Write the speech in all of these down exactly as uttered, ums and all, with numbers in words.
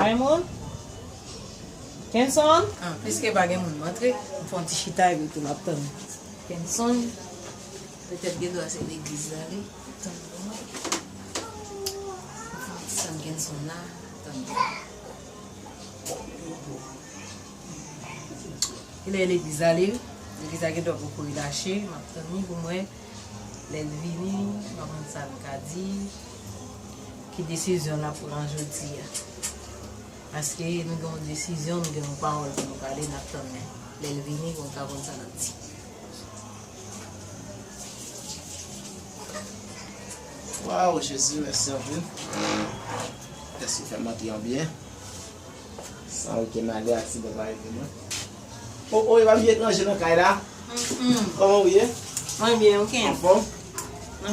Raymond? Kenson? Ah, piske pa gen moun, m antre, m fè yon ti chita epi tou m ap tann. Kenson? Petèt gen dwa se legliz la li. Tann pou mwen. San Kenson la, tann pou mwen. Kilè legliz la li? Legliz la gen dwa poko rilache, m ap tann li pou mwen. Lè l vini, m pa konn sa l ka di. Ki desizyon l ap pran jodi a? Paske nou gen yon desizyon, nou gen yon pawòl pou nou pale, n ap tann li. Lè l vini, pou nou ka konn sa l ap di. Waw, Jezi, mèsi anpil. Èske w fè m antre an byen? San okenn malè, aksidan pa rive mwen. O, o, e pa m etranje nan kay la? Mm-mm. Kòman w ye? Mwen byen, ou kenbe? Anfòm?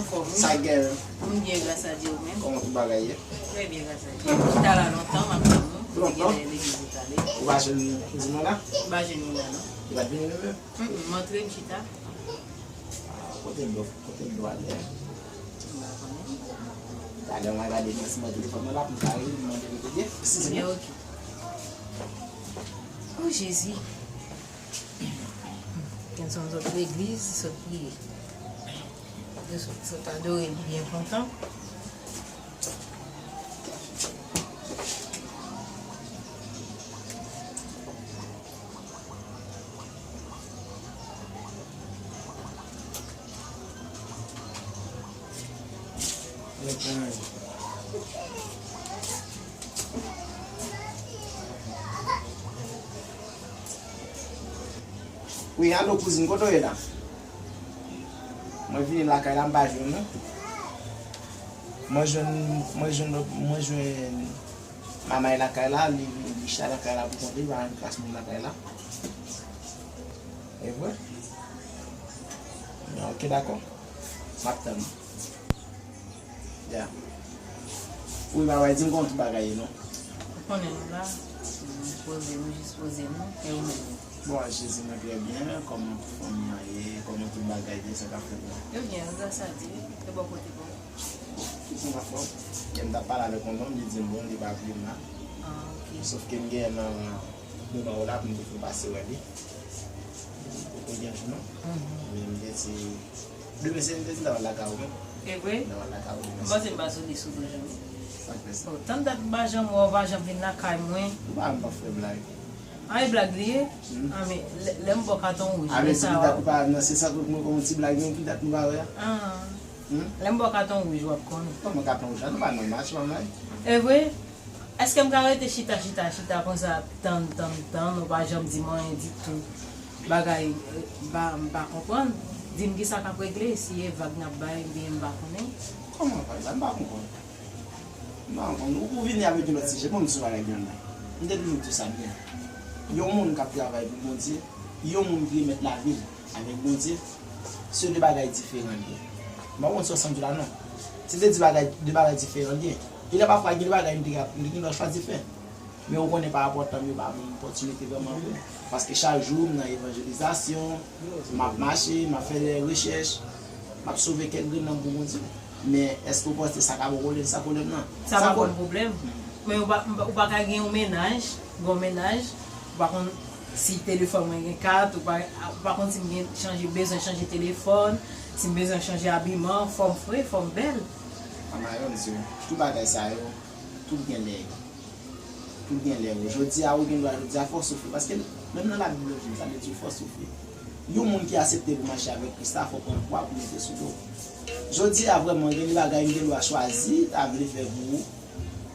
Anfòm, wi. Sa k gen menm? M byen, gras a Dye, ou menm? Kòman tout bagay ye? Trè byen, gras a Dye. M chita la lontan, m ap tann ou. Lontan? M te gen legliz ou t ale. Ou pa jwenn kouzin mwen la? M pa jwenn li la, non. Li pa t vini li menm? Mm, mm, m antre, m chita. Ah, kote l dwe, kote l dwe ale a? M pa konnen. Talè m a gade nan siman telefòn mwen la pou m ka rele, m mande kote l ye. Eskize mwen. Ok. Oh, Jezi. Kenson sot legliz, sot priye. Yo sot, sot adore, li byen kontan. Wi, alo, kouzin, kote w ye la? Mwen vini lakay la, m pa jwenn ou. Mwen jwenn, mwen jwenn, mwen jwenn manman lakay la, li, li, li chita lakay la pou kont li, pa gen klas moun lakay la. E vre? Ok, dakò. M ap tann ou. Ya. Wi, papa, di m kòman tout bagay ye, non? Ou konnen nou la, nou poze, nou jis poze nou, e ou menm? Bon, Jezi, mwen trè byen. Kòman fanmi an ye? Kòman tout bagay ye? Sa k ap fèt la? Yo byen, gras a Dye. E bò kote pa w? Bon, tout moun anfòm. Yè m t ap pale avèk yon nonm, li di m bon, li pa vle m la. Ah, ok. Sòf ke m genyen nan moman w la pou m te fè pase wè li. Li poko gen jou, non. Mhm. Men m te di, demen se m te di l ap lakay ou menm. E vre? L ap lakay ou demen. M panse m pa sou li sou do jan. Sa k fè sa? Oh, tann dat m pa janm wè w, w pa janm vin lakay mwen. Ou pa wè m pa fè blag. A, e blag li ye? Hmm. A, men lè, lè m ba w katon wouj, a, men lè se sa ki dat ou pa, nan se sa tout moun kòm yon ti blag, men ki dat nou pa wè a? Ah. Hmm? Lè m ba w katon wouj, w ap konnen. Kòman katon wouj la? Nou pa nan match, manman. E vre? Èske m ka rete chita, chita, chita konsa, tann, tann, tann, ou pa janm di m anyen ditou? Bagay, eh, ba, m pa konprann. Di m kisa k ap regle, si e vag n ap bay, oubyen m pa konnen. Kòman vag la? M pa konprann. M pa konprann. Ou, ou vini avèk yon lòt sijè. Bon, m di w bagay byen la. M te toujou di w sa byen. Yon moun k ap travay pou Bondye, yon moun ki remèt lavi l avèk Bondye, se de bagay diferan li ye. M pa konn si w santi w la, non. Se de, de bagay, de bagay diferan li ye. E lè pafwa, gen de bagay m te ka, m te gen dwa chwazi fè. Men ou konnen, pa rapò tan m yo pa ban m opòtinite vrèman vre. Paske chak jou, m nan evanjelizasyon, m ap mache, m ap fè de rechèch, m ap sove kèk grenn nanm pou Bondye. Men èske w panse sa ka bon pwoblèm, sa pwoblèm nan? Sa pa bon pwoblèm. Men ou pa, ou pa ka gen yon mennaj, gen yon mennaj, ou pa konn si telefòn mwen gen kat, ou pa, ou pa konn si m gen chanje, bezwen chanje telefòn, si m bezwen chanje abiman, fò m fre, fò m bèl. Mama, yo, mesye, tout bagay sa yo, tout gen lè yo. Tout gen lè yo. Jodi a, ou gen dwa, jodi a, fò w soufri. Paske menm nan Labib yo di, sa vle di fò w soufri. Yon moun ki aksepte pou mache avèk Kris la, fò w pran kwa pou mete sou do. Jodi a, vrèman, gen de bagay m gen dwa chwazi, ta vle fè pou ou.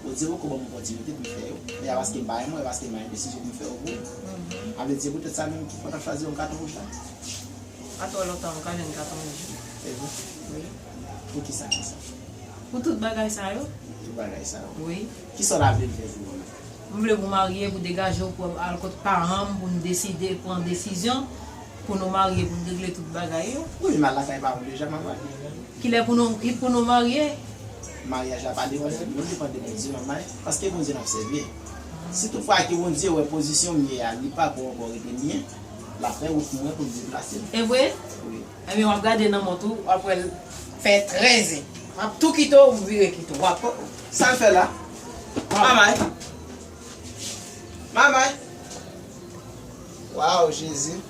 Bondye poko ban m opòtinite pou m fè yo. E a paske m pa renmen w, e paske m pa gen desizyon pou m fè yo pou ou. Sa vle di, se poutèt sa menm ki fò n ap chwazi yon katon wouj la. Pa twò lontan, ou ka jwenn katon wouj. E vre? Wi. Pou ki sa, ki sa? Pou tout bagay sa yo. Tout bagay sa yo. Wi. Ki sa w ta vle m fè pou ou menm? M vle pou w marye, pou w degaje w, pou w al kot paran m, pou n deside, pran desizyon, pou nou marye, pou n regle tout bagay yo. Wi, m al lakay paran m deja, manman. Kilè pou nou, pou nou marye? Maryaj la pa depann de nou, li depann de Bondye, manman. Paske Bondye n ap sèvi. Si toutfwa ke Bondye wè pozisyon m ye a, li pa bon ankò rete byen, l ap fè wout pou mwen pou m deplase m. E vre? Wi. Ebyen, w ap gade nan mont ou, w ap wè l fè trèz è. M ap tou kite w, m vire kite w. W ap. Sa l fè la? Manman. Mamay! Waw, Jezi!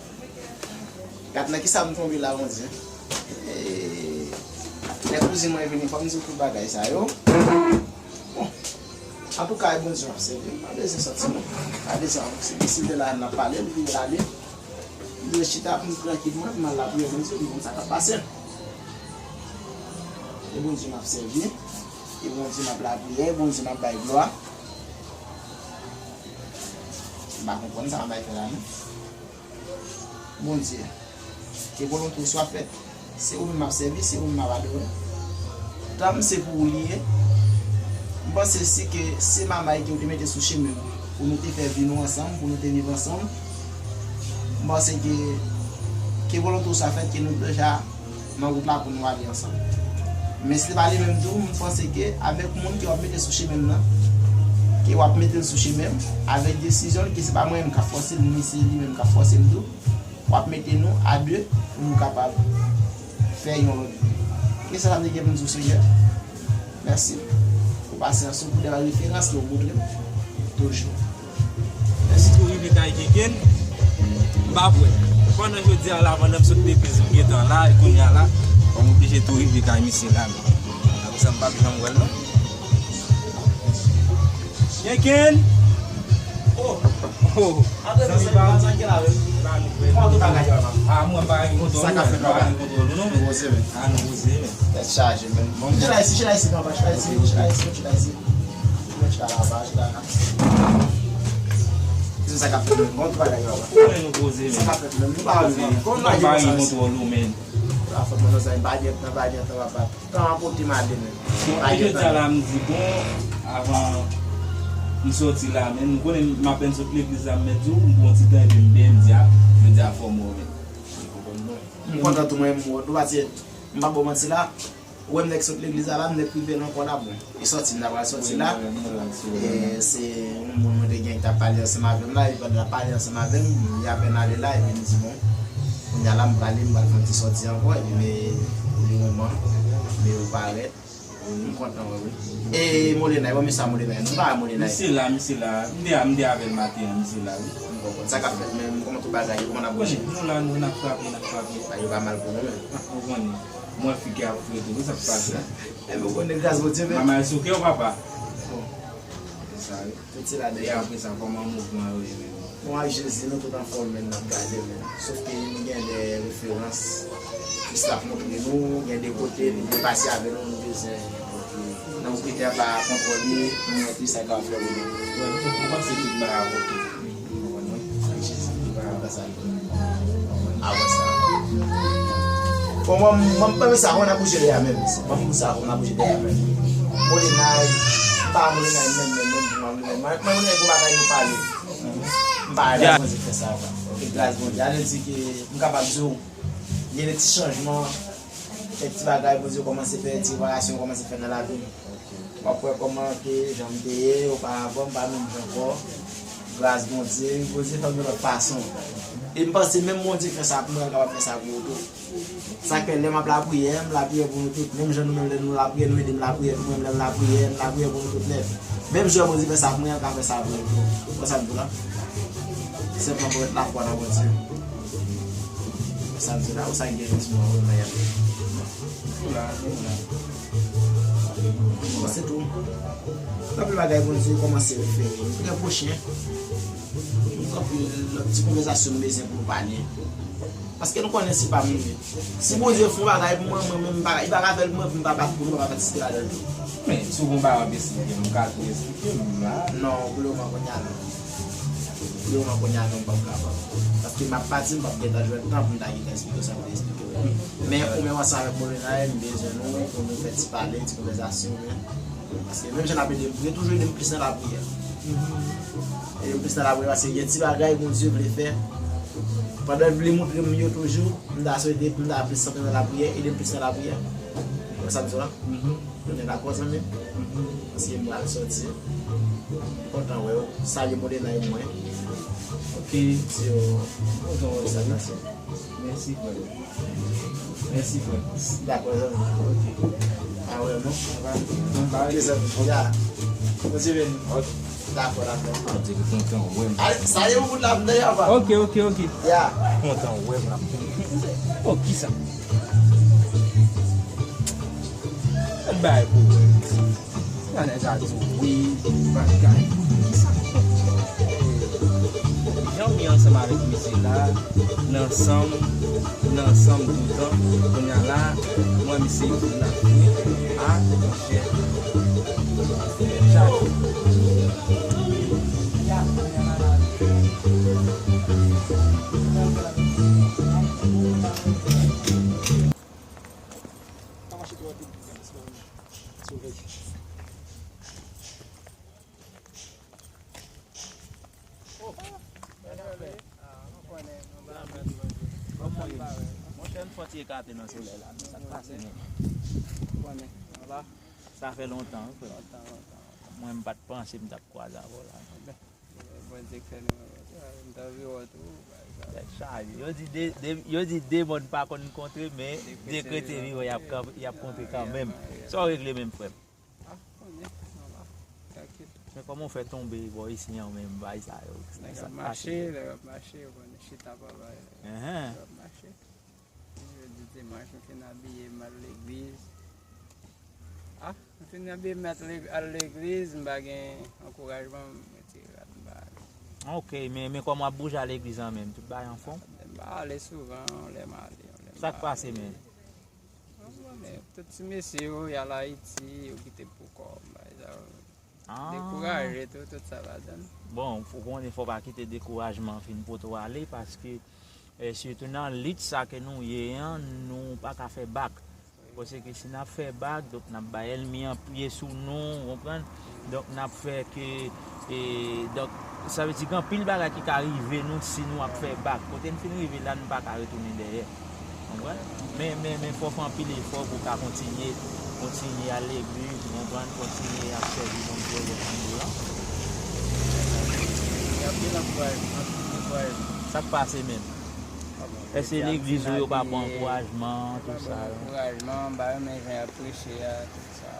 Gad nan kisa m tonbe la, Bondye. Ee, lè kouzin mwen vini, fò m di w tout bagay sa yo. Bon, antouka, e Bondye m ap sèvi. M pa bezwen sòti, non. M pa bezwen avanse. Si l te la, n ap pale, li vin pale. M dwe chita pou m trankilman, pou m al lapriyè Bondye, pou m konn sa k ap pase. E Bondye m ap sèvi. E Bondye m ap lapriyè. E Bondye m ap bay glwa. M pa konprann sa Mamay fè la, non. Bondye, ke volonte w swa fèt. Se ou menm m ap sèvi, se ou menm m ap adore. Tan m se pou ou li ye. M panse si ke se Mamay ke w te mete sou chemen m pou nou te fè vi nou ansanm, pou nou te viv ansanm. M panse ke, ke volonte w swa fèt, ke nou deja nan wout la pou nou ale ansanm. Men si se pa li menm tou, m panse ke avèk moun ke w ap mete sou chemen m nan, ke w ap mete l sou chemen m, avèk desizyon l, ke se pa mwen menm k ap fòse l, ni se li menm k ap fòse m tou, w ap mete nou a de pou nou kapab fè yon lòt vi. E sa, sa m te gen pou m di w, Senyè. Mèsi pou pasyans ou, pou de referans ke w montre m toujou. Mwen tou rive kay Kenken, m pa kwè. Pandan jodi a la, pandan m sot legliz, m gentan la, e kounye a la, fò m oblije tou rive kay misye la, men. Apre sa, m p ap janm wè l, non. Kenken! Oh! Oh! Zanmi pa m. Kòman tout bagay yo, man? Ah, mwen pa gen kontwòl ou, men. Pa gen kontwòl ou, non, men. Poze, men. Ah, nou poze, men. Tèt chaje, men. Bon, chita isi, chita isi, papa, chita isi, chita isi, chita isi. Mwen chita la, pa chita la. Se sa k ap fèt menm. Bon, tout bagay yo, papa. Konnen nou poze, men. Sa k ap fèt menm. Nou pa anvi. Kòm nou pa gen kontwòl ou, men. La fòt mwen nan zay, pa gen tan, pa gen tan, papa. Tan an pote m ale, men. Bon, e jodi a la, m di, bon, avan m sòti la, men, m konnen m apèn sot legliz la, m mèt di w, m pran yon ti tan, epi m benyen, m di, a, jodi a fò m wè w, men. M kontan tou, mwen, m wè w tou, paske m pa ba w manti la. Ou wè m nèk sot legliz la, la, m nèk rive nan kò la, bon. E sòti m ta pral sòti la. E se yon moun mwen te gen ki t ap pale ansanm avè m la, epi pandan l ap pale ansanm avè m, li apèn ale la, epi m di, bon, kounye a la, m prale, m pral fè yon ti sòti ankò, epi men, li yon man, men ou parèt. M kontan wè, wi. E Molenay, bon, men sa Molenay, nou pa wè Molenay. Misye la, misye la. M te, m te avè l maten an, misye la, wi. M konprann. Sa k ap fèt menm, kòman tout bagay yo, kòman n ap bouje? Nou la, nou, n ap frape, n ap frape. Bagay yo pa mal pou nou menm. Ah, ou konnen. Mwen figi ap fre tou, wi, sa k pase. Enben, ou konnen gras Bondye, men. Manman, e sou kè w, papa. Bon. Se sa, wi. Tout se la deja. E apre sa, kòman mouvman yo ye menm? Bon, ak Jezi, nou tout anfòm, men, n ap gade, men. Sof ke nou gen de referans. Kris t ap montre nou, gen de kote, li te pase avè nou, nou bezwen. Donk, Pitè pa kontwòle, nou mèt li sa k ap fè ou menm. Wè, m panse tout bagay oke. Ak Jezi, tout bagay ap pase avè nou. Avan sa. Bon, mwen, mwen, mwen, sa, mwen ap bouje dèyè menm. Mwen, mwen, sa, mwen ap bouje dèyè menm. Molenay, pa Molenay menm, menm, menm, pou mwen, menm. Mwen, Molenay, pou bagay nou pale. M pa ale, Bondye fè sa, kwa. E gras Bondye. Ale di ke m kapab di w, gen de ti chanjman, kèk ti bagay Bondye kòmanse fè, ti reparasyon kòmanse fè nan lavi m. W ap wè kòman ke jan m te ye oparavan, m pa menm jan ankò. Gras Bondye, Bondye fè m yon lòt fason. E m panse menm Bondye fè sa pou mwen, l kapab fè sa pou ou tou. Sa k fè lè m ap lapriyè, m lapriyè pou nou tout. Menm jan nou menm lè nou lapriyè, nou ede m lapriyè tou. Mwen menm lè m lapriyè, m lapriyè pou nou tout nèt. Menm jan Bondye fè sa pou mwen, l ka fè sa pou nou tou. Ou konn sa m di w la? Senpman pou mete lafwa nan Bondye. Ou konn sa m di w la? Ou sa gen yon ti mwa ou nan yap. Ou la, ou la. Bon, se tou. Anpil bagay Bondye kòmanse refè. Trè pwochen. Nou gen anpil lòt ti konvèsasyon nou bezwen pou nou pale. Paske nou konnen se pa m li ye. Si Bondye fè yon bagay pou mwen, mwen menm, m pa, li pa ka fè l pou mwen, pou m pa bat pou li, m pa patisipe ladan l tou. Men, si w gen yon bagay w ap esplike m, ou ka tou esplike m la. Non, pou le moman kounye a, non. Pou le moman kounye a, non, m p ap kapab. Paske m ap pati, m p ap gentan jwenn tan pou m ta gentan esplike w sa m vle esplike w la. Men, ou menm ansanm avèk Molenay, m bezwen nou pou nou fè ti pale, ti konvèsasyon, men. Paske menm jan n ap ede m priye, toujou ede m plis nan lapriyè. Ede m plis nan lapriyè, paske gen ti bagay Bondye vle fè. Pandan l vle montre m yo toujou, m ta swete pou m ta plis antre nan lapriyè, ede m plis nan lapriyè. Ou wè sa m di w la? Nou gen dakò, zanmi m? Paske m pral sòti. M kontan wè w. Salye Molenay pou mwen. Ok. Di yo, m kontan wè w, salye. Mèsi, frè. Mèsi, frè. Dakò, zanmi. Ok. A wè, non? Ok, zanmi. Ya. Bondye beni. Ok. Dakò, dakò. Mwen di li kontan wè m. Ay, sa ye ou kout la vle ya pa? Ok, ok, ok. Ya. Kontan wè m la. Oh, kisa? Bay pou wè. Nan nèg sa di wi, bagay. Kisa? Jan m ye ansanm avèk misye la, nan sanm, nan sanm toutan, kounye a la, mwen misye ki la. Ah, monchè. Chak. Monchè, m fè yon ti ekate nan solèy la, men sa k pase menm? Sa fè lontan, wi, frè. Mwen, m pa t panse m t ap kwaze avè w la. Bondye k fè nou, m t anvi wè w tou, bagay sa. Tèt chaje. Yo di de, de, yo di de mòn pa konn kontre, men de krete vivan y ap, y ap kontre kanmenm. Sa w regle menm, frè m? Ah, konnen, nòmal. Trankil. Men kòman w fè tonbe bò isi an menm, bay sa yo? Nèg ap mache, nèg ap mache, yo konn chita pa bay. Nèg ap mache. Jodi dimanch, m fin abiye, m al legliz. Ah, m fin abiye, m al legliz, m pa gen ankourajman, m retire rad, m pa ale. Ok, men, men kòman w ap bouje al legliz lan menm? Tout bagay anfòm? M pa ale souvan, yon lè m ale, yon lè m pa ale. Sa k pase menm? Bon, men, tout ti mesye yo, y al Ayiti, yo kite pou kò, m pa sa yo. Ah. Dekouraje tou, tout sa ladan. Bon, ou konnen fò w pa kite dekourajman fin pote w ale, paske, eh, sitou nan lit sa ke nou ye an, nou pa ka fè bak. Paske si n ap fè bak, donk n ap bay ènmi an pye sou nou, ou konprann? Donk n ap fè ke, eh, donk sa vle di gen anpil bagay ki ka rive nou si nou ap fè bak. Kote n fin rive la, nou pa ka retounen dèyè. Konprann? Men, men, men fò w fè anpil efò pou w ka kontinye, kontinye al legliz, ou konprann, kontinye ap sèvi Bondye, ou konprann, la. Gen anpil ankourajman, anpil ankourajman. Sa k pase menm? Èske legliz ou yo pa ba w ankourajman, tout sa yo? Ankourajman, m pa renmen jan y ap preche a, tout sa.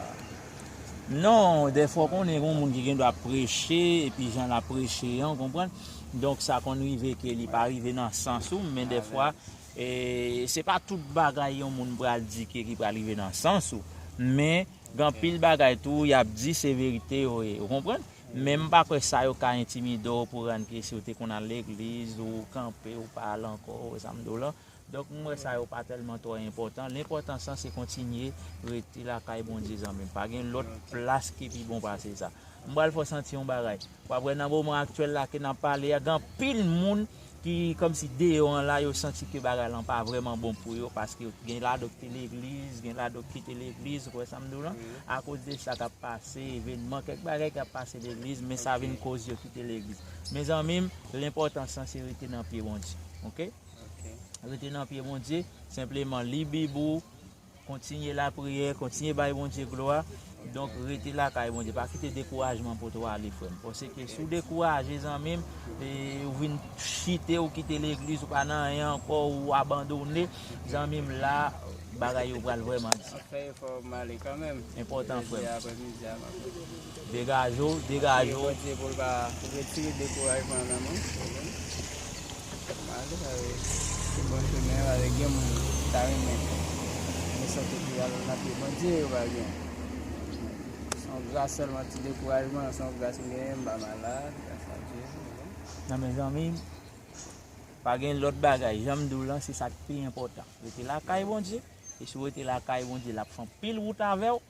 Non, dèfwa w konnen gen moun ki gen dwa preche, epi jan l ap preche an, konprann? Donk, sa konn rive ke li pa rive nan sans ou, men dèfwa, e, se pa tout bagay yon moun pral di ke ki pral rive nan sans ou. Men, gen anpil bagay tou, y ap di se verite yo ye, ou konprann? Men m pa kwè sa yo ka entimide w pou rann ke si w te konn al legliz, ou kanpe, ou pa al ankò, ou wè sa m di w lan. Donk, m wè sa yo pa tèlman twò enpòtan. Lenpòtans lan, se kontinye rete lakay Bondye, zanmi m. Pa gen lòt plas ki pi bon pase sa. M pral fè w santi yon bagay. W ap wè nan moman aktyèl la ke n ap pale a, gen anpil moun ki kòmsi deyò an la, yo santi ke bagay lan pa vrèman bon pou yo, paske gen ladan yo kite legliz, gen ladan yo kite legliz, ou wè sa m di w lan? Akoz de sa k ap pase, evènman, kèk bagay k ap pase legliz, men sa vin koz yo kite legliz. Men zanmi m, lenpòtans lan, se rete nan pye Bondye, oke? Rete nan pye Bondye, senpleman li Bib ou, kontinye lapriyè, kontinye bay Bondye glwa. Donk, rete lakay Bondye. Pa kite dekourajman pote w ale, frè m. Paske si w dekouraje, zanmi m, e, ou vin chite, ou kite legliz, ou pa nan anyen ankò, ou abandone, zanmi m, la, bagay yo pral vrèman di. Ap fè efò m ale kanmenm. Enpòtan, frè m. Jodi aprèmidi a, m ap Degaje w, degaje w. Bondye pou l pa retire dekourajman nan men w. M ale, sa vle di, se bon chemen, paske gen moun ki ta renmen, men sòt epi al nan pye Bondye, yo pa gen. Se yon gras sèlman, ti dekourajman, se yon gras m genyen, m pa malad, gras a Dye. Nan men zanmi m, pa gen lòt bagay, jan m di w lan, se sa k pi enpòtan. Rete lakay Bondye, e si w rete lakay Bondye, l ap fè anpil wout avè w.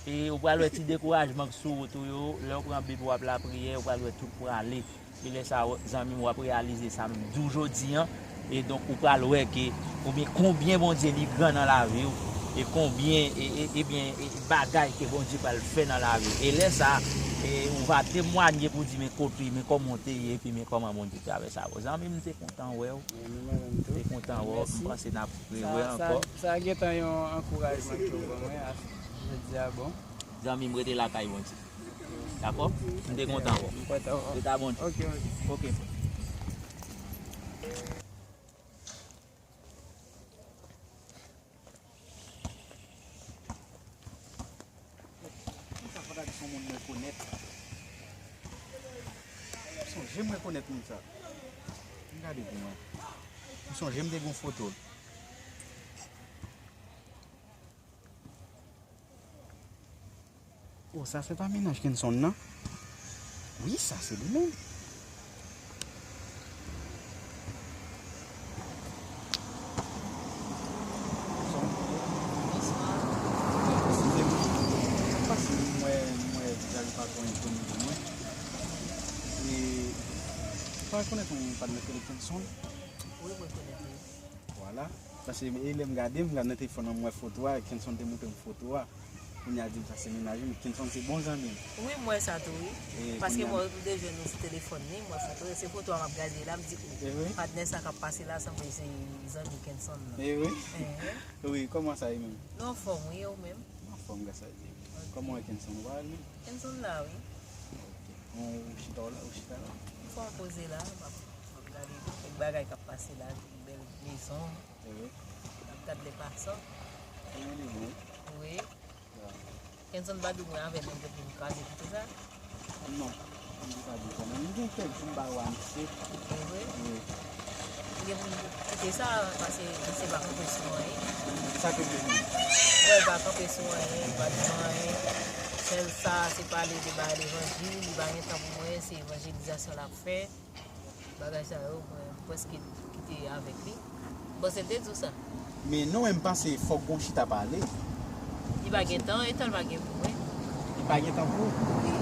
E ou pral wè ti dekourajman k sou wout ou yo, lè w pran Bib ou ap lapriyè, ou pral wè tout prale. E lè sa a, zanmi m, w ap reyalize sa m di w jodi an. E donk, ou pral wè ke, oubyen konbyen Bondye li gran nan lavi w, e konbyen, e, e, ebyen, e, bagay ke Bondye pral fè nan lavi w. E lè sa a, e, ou va temwanye pou di, men kote, men kòman w te ye, epi men kòman Bondye travèse avè w. Zanmi m, m te kontan wè w. Men nou menm tou. M te kontan wè w. M panse n ap rewè ankò. Sa, sa, sa gentan yon ankourajman ke w ban mwen a jodi a, bon. Zanmi m, rete lakay Bondye. Dakò? M te kontan wè w. M kontan wè w. Rete a Bondye. Ok, ok. Ok. Sa fò ta di se yon moun mwen konèt. Sonje m rekonèt moun sa. M gade pou mwen. M sonje m te gen yon foto l. Oh, sa se pa mennaj Kenson nan? Wi, sa se li menm. Eskize m. Pase m wè, m wè vizaj ou pa twò enkoni pou mwen. E, ou pa rekonèt yon patnè k rele Kenson? Wi, mwen rekonèt li. Vwala. Paske e lè m gade, m gade nan telefòn nan, m wè foto a, Kenson te montre m foto a. Kounye a di m sa se mennaj li, men Kenson se bon zanmi m. Wi, m wè sa tou, wi. E, paske kounye a m wè m te jwenn nou sou telefòn li, m wè foto, se foto a m ap gade la, m di, "Oh, e wi, patnè sa k ap pase la, sanble se zanmi Kenson nan." E wi. Ehe. Wi, kòman sa ye menm? Nou anfòm, wi, e ou menm? M anfòm, gras a Dye. Ok. Kòman w ye, Kenson? Ou pa al menm? Kenson la, wi. Ok. Bon, ou chita w la, ou chita la? M fè yon poze la, m ap, m ap gade kèk bagay k ap pase la, kèk bèl mezon. Ehe. M ap gad lè pasan. Ehe, li bon. Wi. Ya. Kenson pa di w mwen avè l, nou te vin kraze kite sa? Non. M te pa di w kòman. M gen kèk jou m pa wè misye. Ehe. Wi. M gen pou m kite sa, paske misye pa kanpe sou anyen. Sa ke w di? Wè, l pa kanpe sou anyen, l pa di m anyen. Sèl sa, se pale de bagay levanjil, li pa gen tan pou mwen, se evanjelizasyon l ap fè. Bagay sa yo, mwen prèske kite avèk li. M panse l te di w sa. Men non, men m panse fòk gon chita pale. Li pa gen tan, e tan l pa gen pou mwen. Li pa gen tan pou ou? Wi.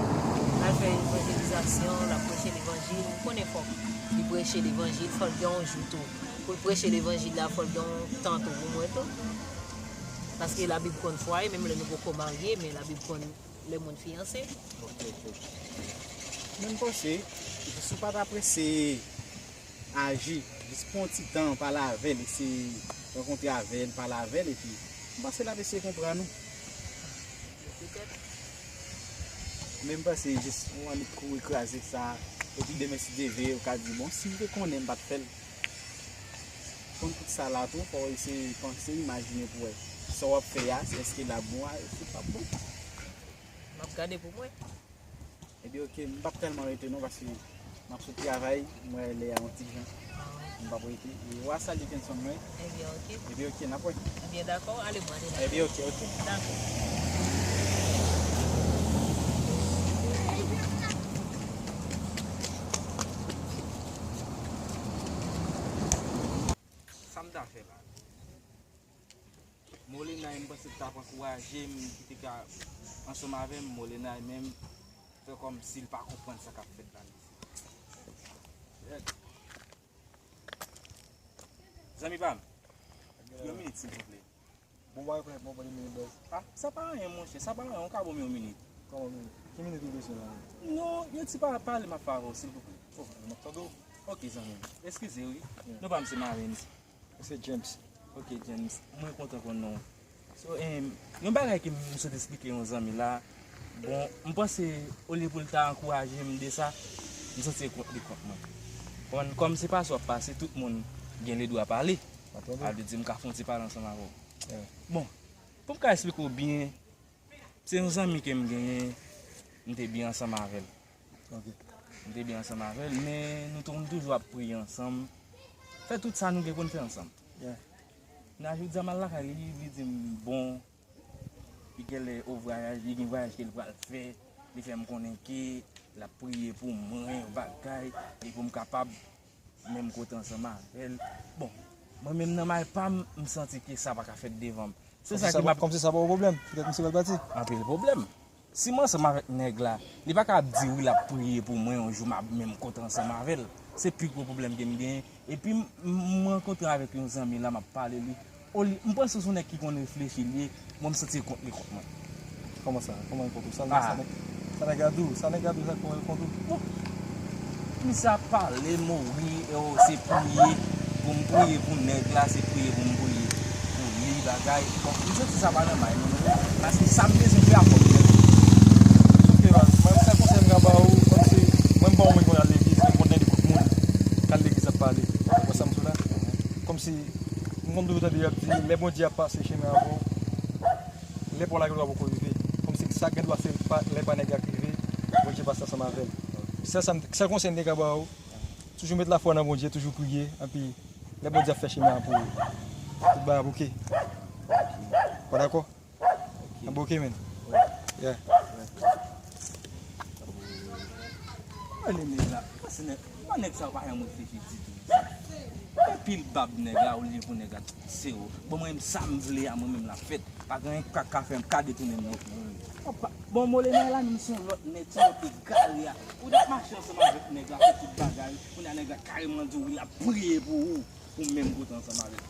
L al fè evanjelizasyon, l ap preche levanjil. Ou konnen fòk li preche levanjil, fòk gen yon jou tou. Pou l preche levanjil la, fòk gen yon tan tou pou mwen tou. Paske Labib konn fwaye, menm lè nou poko marye, men Labib konn lè moun fiyanse. Ok, ok. Men m panse, jis ou pa ta prese aji, jis pran yon ti tan, pale avè l, eseye rankontre avè l, pale avè l, epi m panse l ap eseye konprann ou. Petèt. Men m panse jis ou annik kouri kraze sa, epi demen si Dye vle, ou ka di, "Bon, si m te konnen, m pa t fè l." Konn tout sa la tou, fò w eseye panse, imajine pou wè sa w ap fè a, èske l ap bon, èske l p ap bon. M ap gade pou mwen. Ebyen, oke, m p ap tèlman rete non, paske m ap sot travay, m wè lè a yon ti jan. M p ap rete. E w a salye Kenson mwen. Ebyen, oke. Ebyen, oke, n ap wè. Ebyen, dakò, ale, m ale la. Ebyen, oke, oke. Dakò. Sa m ta fè la? Molenay, m panse l t ap ankouraje m, ki te ka ansanm avè m, Molenay menm fè kòmsi l pa konprann sa k ap fèt la. Zanmi pa m, yon minit, silvouplè. Bon, w pa rekonèt mwen, bon, yon minit, baz. Ah, sa pa anyen, monchè, sa pa anyen, ou ka ban m yon minit. Kòman yon minit? Ki minit ou bezwen la? Non, yon ti pa pale m ap fè avè w, silvouplè. Oh, m ap tande w. Ok, zanmi m. Eskize, wi. Non pa m se Marens. Se James. Ok, James, mwen kontan konn non w. So, em, yon bagay ke m sot esplike yon zanmi la, bon, m panse, olye pou l ta ankouraje m de sa, m santi l kont li kont mwen. Konprann? Kòm se pa sa w ap pase, tout moun gen ledwa pale. Sa vle di m ka fè yon ti pale ansanm avè w. Bon, pou m ka esplike w byen, se yon zanmi ke m genyen, m te byen ansanm avè l. M te byen ansanm avè l, men nou tou, nou toujou ap priye ansanm, fè tout sa nou gen pou n fè ansanm. Nan jodi a, m al lakay li, li di m, bon, li genlè o vwayaj, li gen vwayaj ke l pral fè, li fè m konnen ke l ap priye pou mwen, bagay, e pou m kapab menm kote ansanm avè l. Bon, mwen menm nan may pa m, m santi ke sa pa ka fèt devan m. Se sa ki m ap... Kòmsi sa pa yon pwoblèm? Petèt misye pral pati. Anpil pwoblèm. Si m ansanm avèk nèg la, li pa ka ap di wi l ap priye pou mwen yon jou m ap menm kote ansanm avè l. Se pi gwo pwoblèm ke m genyen. Epi m, m, m rankontre avèk yon zanmi la, m ap pale li. Olye, m panse se yon nèg ki konn reflechi li ye, mwen m santi l kont li kont mwen. Kòman sa? Kòman l kont ou? Sa, sa nèg, sa nèg la di w? Sa nèg la di w, sa kòman l kont ou? Bon, misye ap pale m, o wi, e o, se priye pou m priye pou nèg la, se priye pou m priye pou li, bagay. Bon, m santi sa pa nan may mwen non, paske sa m bezwen fè a fò m fè l. Ok, baz, mwen, sèl konsèy m ka ba ou, kòmsi, mwen m pa yon moun ki konn al legliz, men m konn tande bout moun k al legliz ap pale. Ou wè sa m di w la? Kòmsi, m konn toujou tande y ap di, lè Bondye ap pase chemen avè w, lè pa w la gen dwa poko rive. Kòmsi sa gen dwa se pa, lè pa nèg la k rive, Bondye pase ansanm avè l. Sèl sa m, sèl konsèy m te ka ba ou, toujou met lafwa nan Bondye, toujou priye, epi lè Bondye ap fè chemen an pou ou, tout bagay ap oke. Ou dakò? Ap oke, men. Yeah. Mwen le nèg la, mwen se nèg, mwen nèg sa yo pa janm reflechi ditou. Gen pil bab nèg la, olye pou nèg la se ou. Bon, mwen menm sa m vle a, mwen menm l ap fèt. Pa gen anyen k ka fè m ka detounen m nan. Bon, mwen le nèg la menm se yon lòt nèg, se yon lòt egare a. Ou t ap mache ansanm avèk nèg la, fè tout bagay. Kounye a nèg la kareman di w li ap priye pou ou, pou menm kote ansanm avèk.